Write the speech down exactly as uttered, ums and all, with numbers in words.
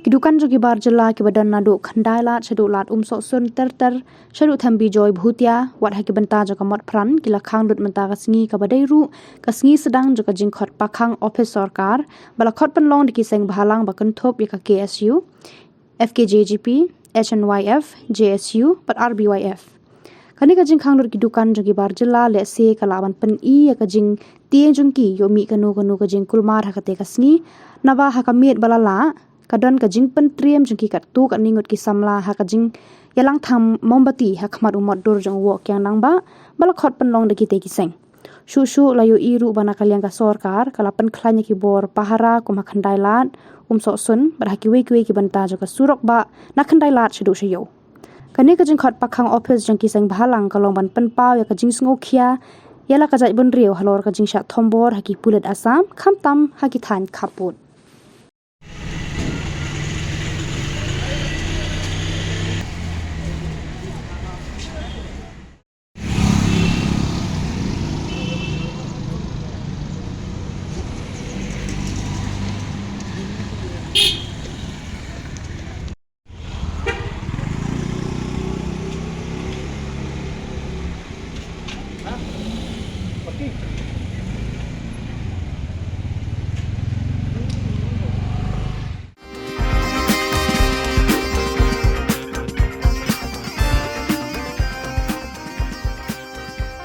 Ki dukan jong ki bar jylla kiba don naduh Khyndai Lad shaduh Lad Umsohsun ter ter shaduh Thembijoy Bhutia, wat ha ki bynta jong ka Motphran, ki la khang lut mynta ka sngi kaba dei ruh ka sngi sdang jong ka jingkhot pakhang ophis sorkar ba la khot pynlong da ki seng bhalang ba kynthup ïa ka K S U, F K J G P, H N Y F, J S U bad R B Y F. Kane ka jingkhang lut ki dukan jong ki bar jylla lehse ka lah ban pyni ïa ka jingtieng jong ki ïoh mih kano kano ka jingkulmar ha katei ka sngi, naba ha ka miet ba la lah ka don ka jingpyntriem jong ki katto katne ngut ki samla ha ka jingïalang thang mombati ha khmat u mot dur jong u Woh Kiang Nangbah ba la khot pynlong da kitei ki seng. Shuh shuh la ïohi ruh ba na ka liang ka sorkar ka la pynkhlaiñ ïa ki bor pahara kum ha Khyndai Lad Umsohsun bad ha kiwei kiwei ki bynta jong ka surok bah na Khyndai Lad shaduh sha ïew. Kane ka jingkhot pakhang ophis jong ki seng bhalang ka long ban pynpaw ïa ka jingsngewkhia ïa la ka jaitbynriew halor ka jingshah thombor ha ki pulit Assam, khamtam ha ki thaiñ khappud.